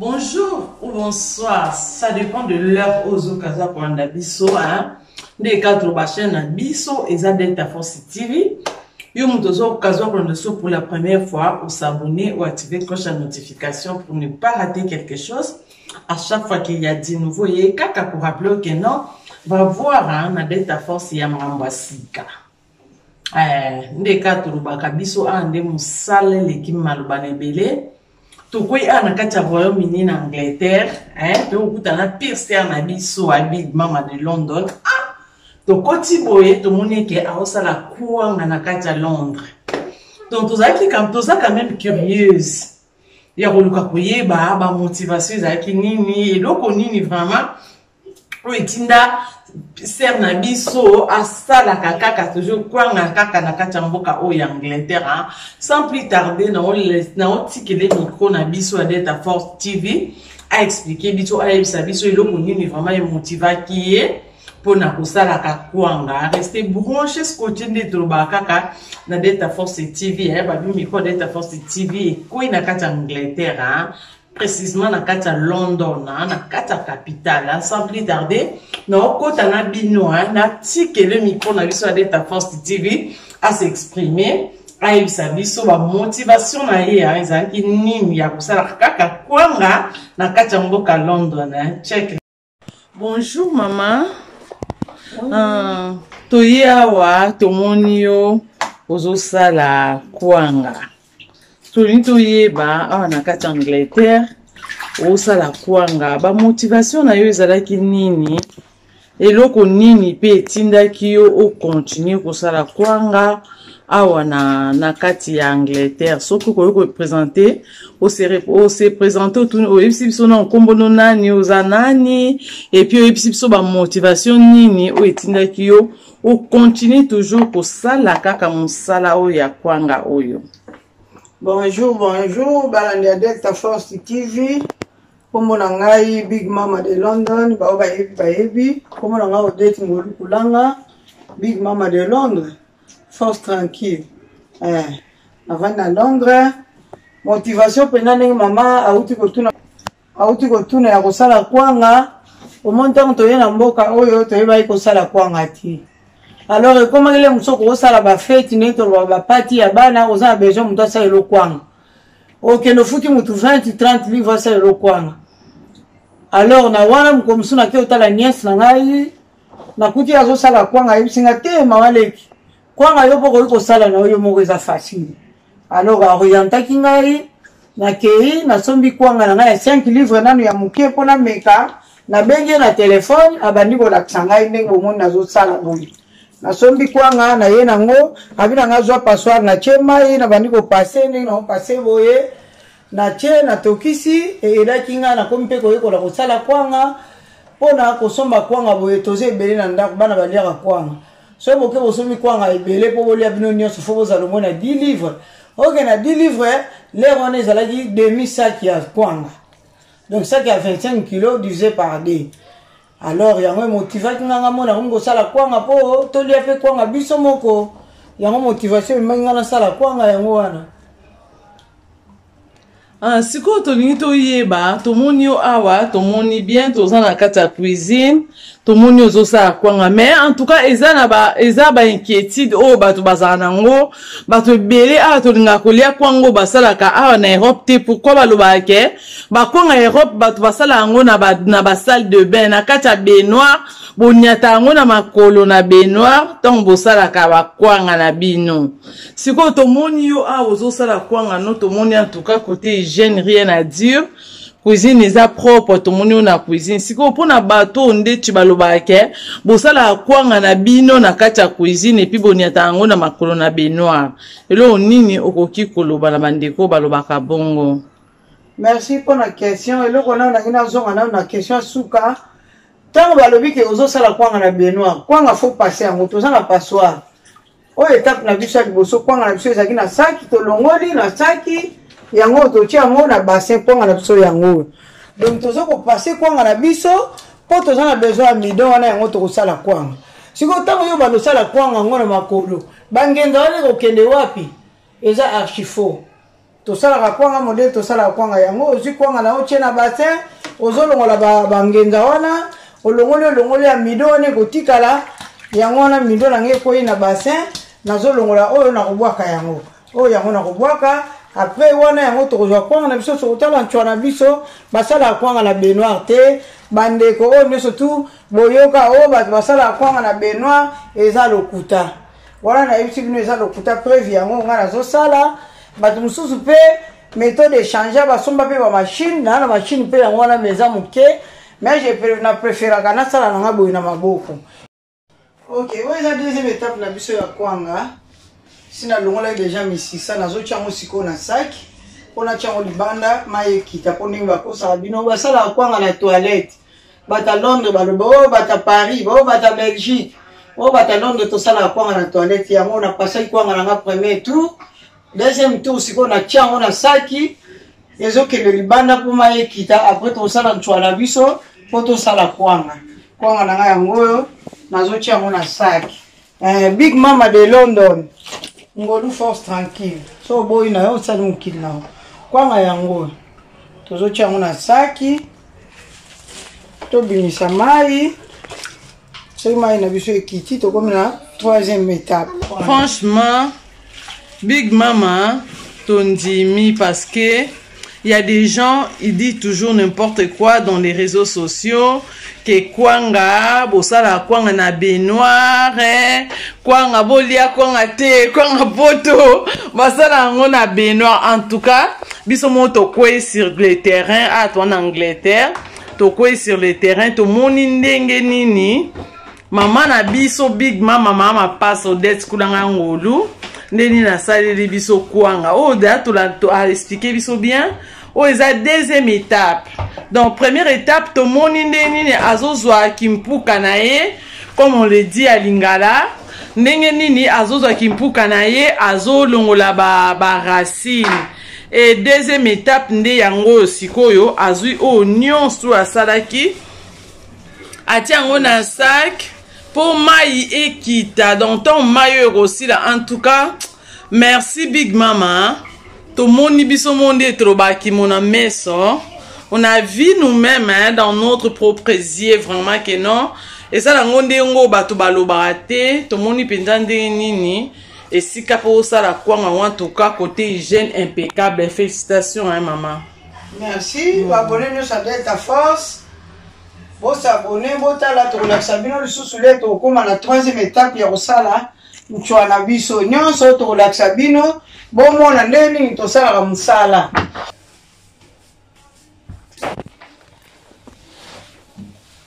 Bonjour ou bonsoir, ça dépend de l'heure ozo kaza kolanda biso hein. Nde cadre ba chaîne na biso eza Delta Force TV. Yo moto ozo kaza kolanda biso pour la première fois, ou s'abonner ou activer cloche ya notification pour ne pas rater quelque chose. À chaque fois qu'il y a du nouveau, ye kaka ko rappeler que non, va voir hein, na Delta Force ya makambo ya sika. Eh, nde kaka tolobaka biso awa nde mosala eleki maloba na ebele. Tokwei awa na kati ya Royaume-Uni na Angleterre, eh, tokokuta na pire star na biso ya Big Mama de London. Ah, tokoti boye tomoni eke aosala kwanga na kati ya Londres. Donc tozalaki toza quand même curieuse ya koluka koyeba ba motivation ezalaki nini, eloko nini vraiment oyo etinda sœur na biso asalaka kaka toujours kwanga kaka na kati ya mboka oyo ya Angleterre hein. Sans plus tarder, naotikele micro na biso ya Delta Force TV a expliquer biso, ayebisa biso eloko nini vraiment emotivaki ye mpona kosalaka kwanga. Reste branché, scotché, nde tolobaka kaka na Delta Force TV eh, babi micro ya Delta Force TV ekwei na kati ya Angleterre hein. Précisément na kati ya London, na kati ya capitale. Sans plus tarder, naokota na bino, natikele micro na biso ya Delta Force TV a s'exprimer, ayebisa biso ba motivation na ye ezalaki nini ya kosala kaka kwanga na kati ya mboka London. Check. Bonjour mama. Ah, toye awa tomoni yo ozosala kwanga, tolingi toyeba awa na kati ya Angleterre osala kwanga, ba motivation na yo ezalaki nini, eloko nini mpe etindaki yo okontinue kosala kwanga awa na kati ya Angleterre? Soki okoki kopresente, ose présente, oyebisi biso na nkombo no nani, oza nani, et puis oyebisi biso ba motivation nini oyo etindaki yo okontinue toujours kosala kaka mosala oyo ya kwanga oyo. Bonjour, bonjour balandi ya Delta Force TV. Kombo na ngai Big Mama de London, bao bayebi bayebi. Kombo na ngai Odette Ngolu Kulanga, Big Mama de Londres, force tranquille. Eh, navandi na Londres. Motivation mpenza ndenge mama auti kotuna ya kosala kwanga. Omoni, ntango toye na mboka oyo, toyebaki kosala kwanga te. Alors ekomaki le mosu okosala bafeti, ndenge toloba bapati ya bana, oza na besoin moto asalela kwanga, okende ofuti motu 20 30 livre asalela kwanga. Alors na wana mokolo mosusu nake otala nièce na ngai, nakuti azosala kwanga. Ayebisi nga te: "Mama leki, kwanga yo mpo okoki kosala na yo moko, eza facile." Alors aorientaki ngai, nakei nasombi kwanga na ngai ya 5 livre nanu ya moke mpo nameka. Nabengi ye na telefone, abandi kolakisa ngai ndenge bomoni nazosala boye. Nasombi kwanga na ye nango, abi na ngai: "Zwa passoire." Natie mai, nabandi kopase ndenge naopase boye, natie, natokisi. Eyelaki ngai, nakomi mpe koyekola kosala kwanga. Mpona kosomba kwanga boye, toza ebele na ndako, bana baliaka kwanga. Soki boke bosombi kwanga ebele mpo bolia bino nyonso, fo bozala omoi na 10 livre. Oke na 10 livre, lere wana ezalaki demi sac ya kwanga, donc sac ya 25 kilo divisé par 2. Alors yango emotivaki nga, nga mona komi kosala kwanga mpo tolia mpe kwanga biso moko. Yango motivation ememaki nga nasala kwanga, yango wana. Ah, sikoyo tolingi toyeba, tomoni yo awa, tomoni bien toza na kati ya cuisine, tomoni ozosala kwanga, mais en tout cas eza na ba eza ba inquiétude oyo bato bazala nango. Bato ebele awa tolingaka kolia kwanga oyo basalaka awa na Europe te. Pourquoi balobaka ke bakwanga ya Europe bato basala yango na basalle de bain, na kati ya baignoire, boniata yango na makolo na baignoire ntango bosalaka bakwanga na bino? Sikoyo tomoni yo awa ozosala kwanga no, tomoni en tout cas côté hygiène, rien à dire, cuisine eza propre, tomoni oyo na cuisine. Sikoyo mpona bato oyo ndeti balobaka ke bosalaka kwanga na bino na kati ya cuisine et puis boniata yango na makolo na baignoire, eloko nini okoki koloba na bandeko balobaka bongo? Merci mpona question. Eloko nano nangi nazonga nano na question ya suka. Ntango balobi ke ozosala kwanga na baignoire, kwanga faut passer yango, toza na passoire. Oyo etape na biso ya liboso, kwanga na biso ezalaki na saki, tolongoli na saki yango, totia yango na bassin. Kwanga na biso yango oyo, donc toza kopase kwanga na biso mpo toza na besoin ya amidon wana, yango tokosala kwanga. Sikoyo ntango yo bandosala kwanga yango na makolo, bangenza wana ekokende wapi? Eza archi faux. Tosalaka kwanga modele, tosalaka kwanga yango. Ozwi kwanga na yo, otie na bassin, ozolongola bangenza wana, olongoli olongoli ya mido wana ekotikala yango wana. Mido na ngai ekwei na bassin, nazolongola oyo, nakobwaka yango, oyo yango nakobwaka. Après wana yango tokozwa kwanga na biso, tokotala ncwa na biso. Basalaka kwanga na baignoire te, bandeko oyo nyonso tu boyoka oyo bato basalaka kwanga na baignoire, eza lokuta wana. Nayebisi bino eza lokuta. Preuve yango ngai nazosala. Bato mosusu mpe méthode échange, basomba mpe bamachine naa na machine mpe yango wana, mais eza moke. Mais je na préféraka nasala na nga boye na maboko. Ok, oyo eza deuxième étape na biso ya kwanga. Si nalongolaki deja misisa, nazotia yango sikoyo na sac mpo natia yango libanda, mai ekita. Mpo ndenge bakosaka bino basalaka kwanga na toilette, bata Londres baloba oyo, bata Paris oyo, bata Belgique oyo, bata Londres tosalaka kwanga na toilette. Yango napasaki kwanga na nga premier tour, deuxième tour sikoyo natia yango na saki, ezokende libanda mpo mai ekita. Après tosala ncwa na biso mpo tosala kwanga. Kwanga na ngai yango oyo, nazotia yango na saki. Big Mama de London, Ngolu Force tranquille, so oboyi na yo, osali mokili na yo. Kwanga yango oyo, tozotia yango na saki, tobimisa mai. Soki mai na biso ekiti, tokomi na troisième étape. Franchement, Big Mama, tondimi, parce que il y a des gens, ils disent toujours n'importe quoi dans les réseaux sociaux, que kwanga, bosala kwanga na baignoire, eh, kwanga bolia kwanga te, kwanga poto, basala yango na baignoire. En tout cas, biso moko tokwei sur le terrain, ah, toi en Angleterre, tokwei sur le terrain, tomoni ndenge nini, mama na biso Big Mama, mama Mapasa Odette Kulanga Ngolu, nde nini asaleli biso kwanga oyo. Deya aexpliquer biso bien, oyo eza deuxième étape. Donc première étape, tomoni nde nini azozwa kimpuka na ye, comme on le dit à lingala, ndenge nini azozwa kimpuka na ye, azolongola baracine ba. Et deuxième étape nde yango oyo sikoyo, azwi oyo nyonso asalaki, atia yango na sac mpo mai ekita. Donc ntango mai oyo ekosila. En tout cas, merci Big Mama. Tomoni biso mo nde tolobaki mona meso, on a vu nous-mêmes, hein, dans notre propre yeux, vraiment que non, eza nango ndenge bato balobaka te. Tomoni mpenza ndenge nini esika mpo osala kwanga ngo. En tout cas, côté hygiène, impeccable. Félicitations, hein, mama. Merci. Baabonnés nyonso ya Delta Force, bos'abonner, botala. Tokolakisa bino lisusu le tokokóma na troisième étape ya kosala ncwa na biso. Nyonso tokolakisa bino, bomona ndenge nini tosalaka mosala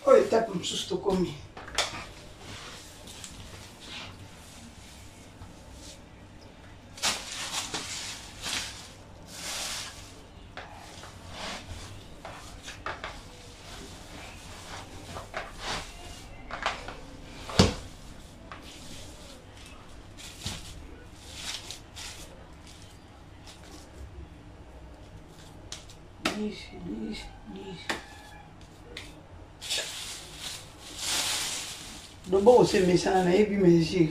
oyo. Étape mosusu tokomi. 10, 10, 10. Loboko osemesana, nayebi mesure.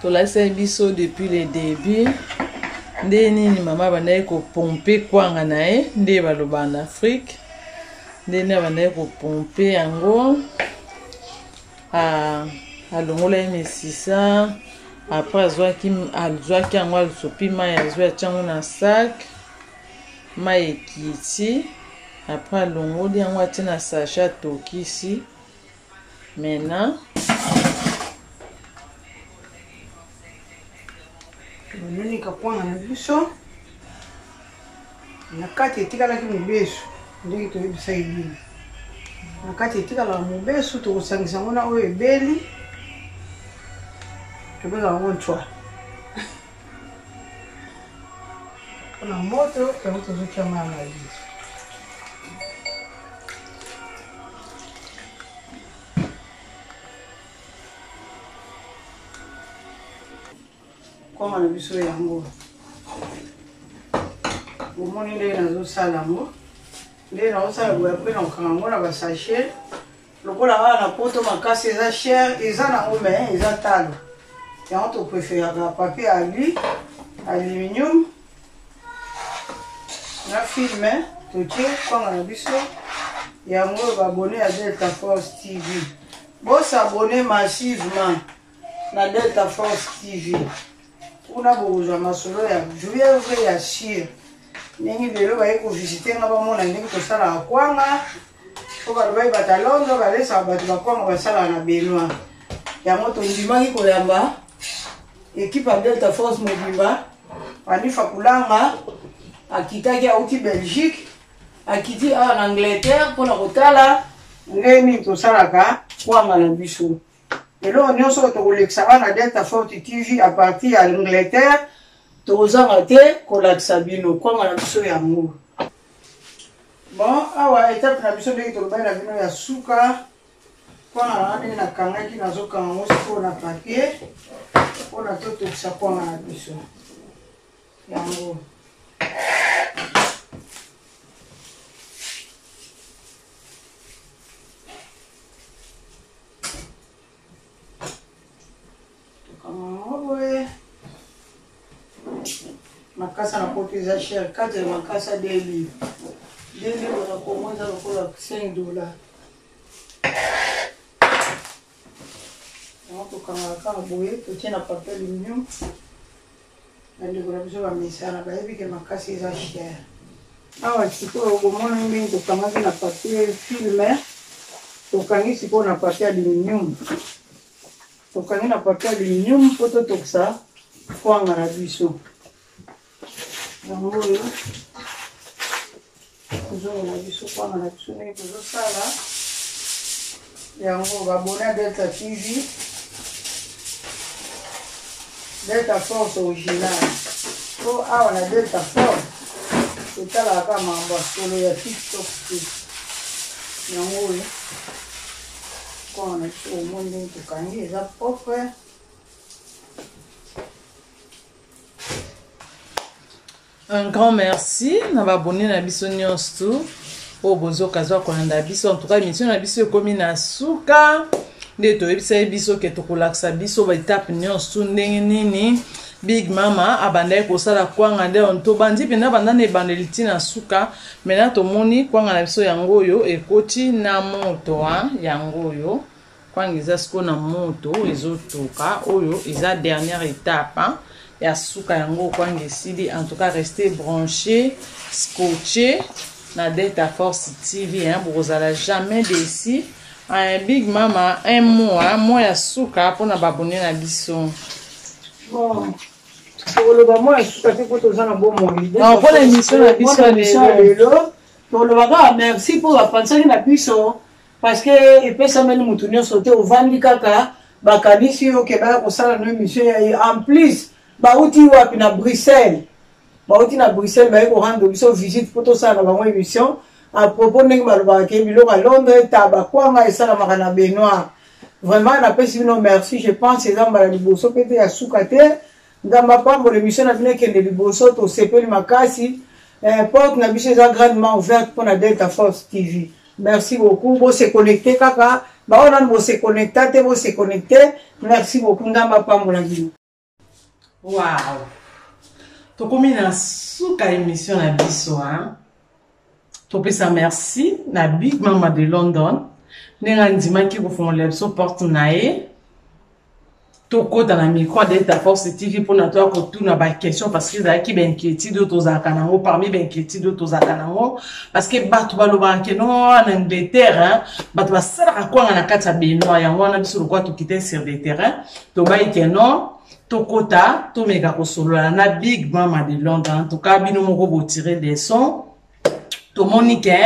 Tolakisaki biso depuis le début nde nini mama abandaki kopomper kwanga na ye, nde balobaka na Afrique, nde nini abandaki kopomper yango. Alongola ye misisa, après azwaki yango, asopi mai, azwi, atia yango na sac, mai ekiti. Après alongoli yango, atie na sachet, atokisi. Maintenant tonunika kwanga na biso. Na kati etikalaki mobesu, ndenge toyebisaki bino, na kati etikalaka mobesu. Tokosangisa yango na oyo ebeli, tobengaka yango ncwa. Mpona moto yango, tozotia mai ya malili. Kwanga na biso yango bomoni ndenge nazosala yango, ndenge nazosala boye. Apres nakokanga yango na basachet. Lokola awa na poto makasi eza cher, eza nango mais eza talo, yango topréféraka papier alu aluminium na filme. Totie kwanga na biso yango oyo. Baabonnés ya Delta Force TV, bos'abonner massivement na Delta Force TV. Kuna bokozwa masolo ya vrai vrai, ya sûr. Ndenge lelo baye kovisiter nga, bamona ndenge tosalaka kwanga, po balobaki bato ya Londres balesaka bato bakwanga basalaka na baignoire. Yango tondimaki koyamba équipe ya Delta Force mobimba. Anifa Kulanga akitaki, auti Belgique, akiti awa na Angleterre mpona kotala ndenge nini tosalaka kwanga na biso. Eloko nyonso oyo tokolekisa awa na Delta Force TV à partir ya Angleterre, tokozanga te kolakisa bino kwanga na biso yango. Bon, awa étape na biso, ndenge tolobaki na bino, ya suka. Kwanga na ndenge nakangaki, nazokanga yango sikoyo na papier mpona totokisa kwanga na biso yango. Tokanga yango boye. Makasa na poto eza cher, 4 ya makasa 2 livre, 2 livre na Kongo eza lokola 5 dollar. Yango tokangaka kaka boye, totie na papier aluminium. Bandeko na biso bamesana, bayebi ke makasi eza cher. Awa sikoyo bomona ndenge tokangaki na papier filme, tokangi sikoyo na papier aluminium. Tokangi na papier aluminium mpo totokisa kwanga na biso yango oyo. Tozomona biso kwanga na biso ndenge tozosala yango. Baabonnés ya Delta TV, Delta Force original, po awa na Delta Force totalaka kaka makambo ya solo, ya TikTok te. Yango oyo kwanga na biso, omoni ndenge tokangi, eza propre. Un grand merci na baabonnés na biso nyonso oyo bozoka zwa kolanda biso. En tout cas, émission na biso ekomi na suka. Nde toyebisaki biso ke tokolakisa biso baétapes nyonso, ndenge nini Big Mama abandaki kosala kwanga. Nde tobandi mpenza, banda na ebandeli ntina suka. Maintenant tomoni kwanga na biso yango oyo ekoti na moto. Yango oyo kwanga eza sikoyo na moto, ezotoka. Oyo eza dernière étape, hein? Ya suka yango, kwanga esili. En tout cas, restez branché, scotché na Delta Force TV, hein? Bokozala jamais déçus, hein? Big Mama, un mot, hein? Mot ya suka mpona baabonnés na biso. Bon, tokoloba mot ya suka te mpo toza na bomoi. Mpona émission na biso ya lelo, toloba kaka merci mpo bapansaki na biso, parce que epesameli motu nyonso te. Ovandi kaka, bakanisi yo ke baya kosala no émission ya ye. En plus bauti wapi? Na Bruxelles. Bauti na Bruxelles, baye korendre biso visite mpo tosala na bango émission à propos ndenge balobaka ke biloko ya Londres ta bakwanga esalamaka na baignoire. Vraiment napesi bino merci. Je pense eza mbala liboso mpe te ya suka te. Nzambe apambola émission na bino, ekende liboso. Tosepeli makasi. Porte na biso eza grandement ouverte mpona Delta Force TV. Merci beaucoup. Bose connecte kaka, baoyo nanu bose connecta te, bose connecte. Merci beaucoup, Nzambe apambola bino. Wow, tokomi na suka émission na biso, hein? Topesa merci na Big Mama de London, ndenge andimaki kofongolela biso porte na ye, tokɔta na micro ya Delta Force TV mpona toya kotuna baquestion, parce que ezalaki bainquiétude oyo tozalaka nango, parmi bainquiétude oyo tozalaka nango, parce que bato balobaka ke non, na Angleterre bato basalaka kwanga na kati ya baignoire. Yango wana biso lokola tokite sur le terrain, tobayi ke non, tokɔta, tomeka kosolola na Big Mama de Londres. En tout cas, bino moko botire leçon. Tomoni ke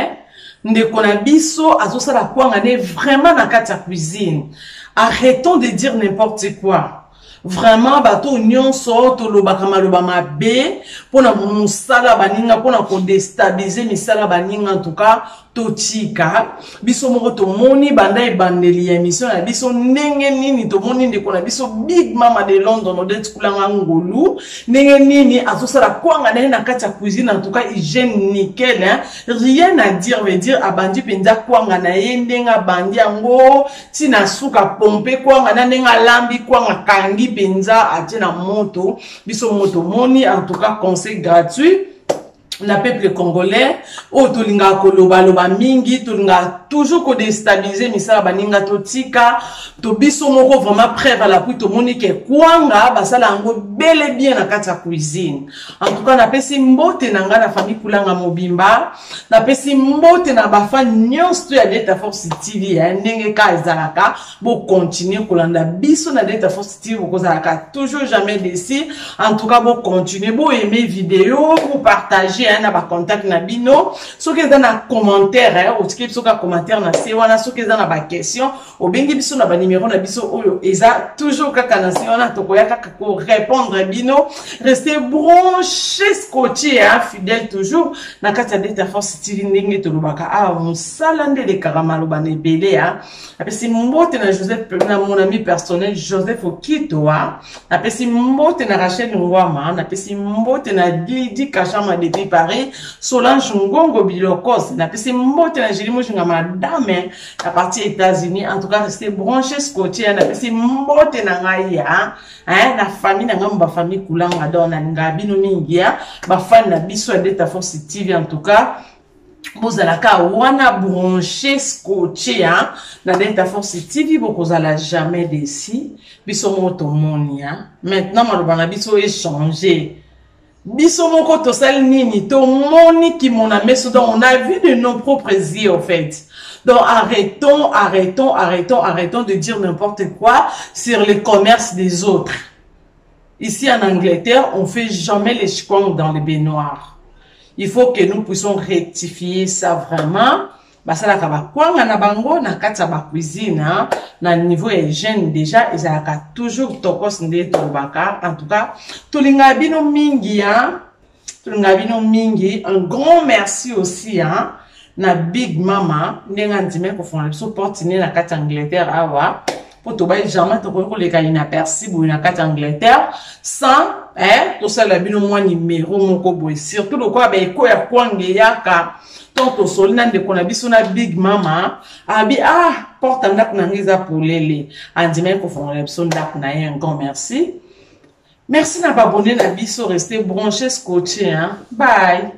ndeko na biso azosala kwanga ne vraiment na kati ya cuisine. Arrêtons de dire n'importe quoi. Vraiment, bato nyonso tolobaka maloba mabe mpona mosala baninga, mpona kodestabilize misala baninga. En tout cas, totika biso moko tomoni banda ebandeli ya émission na biso ndenge nini tomoni ndeko na biso Big Mama de London, Odette Kulanga Ngolu, ndenge nini azosala kwanga na ye na kati ya cuisine. En tout cas, hygiène nickel, hein? Rien à dire. Veut dire abandi mpenza kwanga na ye, ndenge abandi yango ntina suka, pompe kwanga na ndenge alambi kwanga, kangi mpenza, atie na moto, biso moko tomoni. En tout cas, conseil gratuit na peuple congolais oyo tolingaka kolobaloba mingi, tolingaka toujours kodestabilize misala baninga, totika to biso moko. Vraiment, preuve à l'appui, tomoni ke kwanga basala yango bel et bien na kati ya cuisine. En tout cas, napesi mbote na ngai na famille Kulanga mobimba, napesi mbote na bafan nyonso to ya Delta Force TV. Ya ndenge ka ezalaka, bocontinue kolanda biso na Delta Force TV, bokozalaka toujours jamais déçu. En tout cas, bocontinue boaime video, bopartage na bacontact na bino. Soki eza na commentaire, otiki biso ka commentaire na se wana. Soki eza na baquestion, obengi biso na banimero na biso oyo eza toujours kaka na se wana, tokoya kaka korépondre bino. Restez branché, scotché, hein, fidèle toujours na kati ya Delta Force TV. Ndenge tolobaka awa, mosala nde elekaka maloba na ebele. Hein. Napesi mbote na Joseph, na mon ami personnel Joseph Okitoa, napesi mbote na Rachel Ngwama, napesi mbote na Didi Kashama depuis Paris, Solange Ngongo Bilokos, napesi mbote na Julie Mujinga, madame na partie États-Unis. En tout cas, restez branché, scotché. Napesi mbote na ngai ya, hein, na famille na ngai, bafamille Kulanga. Donc nalingaka bino mingi ya bafani na biso ya Delta Force TV. En tout cas, bozalaka wana branché, scotché, hein, na Delta Force TV, bokozala jamais déçu. Biso moko tomoni, hein. Maintenant maloba na biso échange, biso moko tosali nini, tomoni kimona meso. Donc on a vu de nos propres yeux, en fait. Donc arrêtons, arrêtons, arrêtons, arrêtons de dire n'importe quoi sur le commerce des autres. Ici en Angleterre, on fait jamais les chikwangues dans les baignoires. Il faut que nous puissions rectifier ça. Vraiment, basalaka bakwanga na bango na kati ya bacuisine, na niveau ya hygiène déjà ezalaka toujours tokos, nde tolobaka. En tout cas, tolingaka bino mingi, hein? Tolingaka bino mingi. Un grand merci aussi, hein, na Big Mama, ndenge andimaki kofongola biso porte ne na kati ya Angleterre awa, mpo tobai jamais tokoki koleka inaperçu boye na kati ya Angleterre sans, eh, tosalela bino mwa nimero moko boye, surtout lokola baeko ya kwanga eyaka. To tosoli na ndeko na biso na Big Mama, abi ah, porte ya ndako na ngai eza polele, andimaki kofongola biso ndako na ye. Un grand merci, merci na baabonnés na biso. Restez branché, scotché, hein? Bye.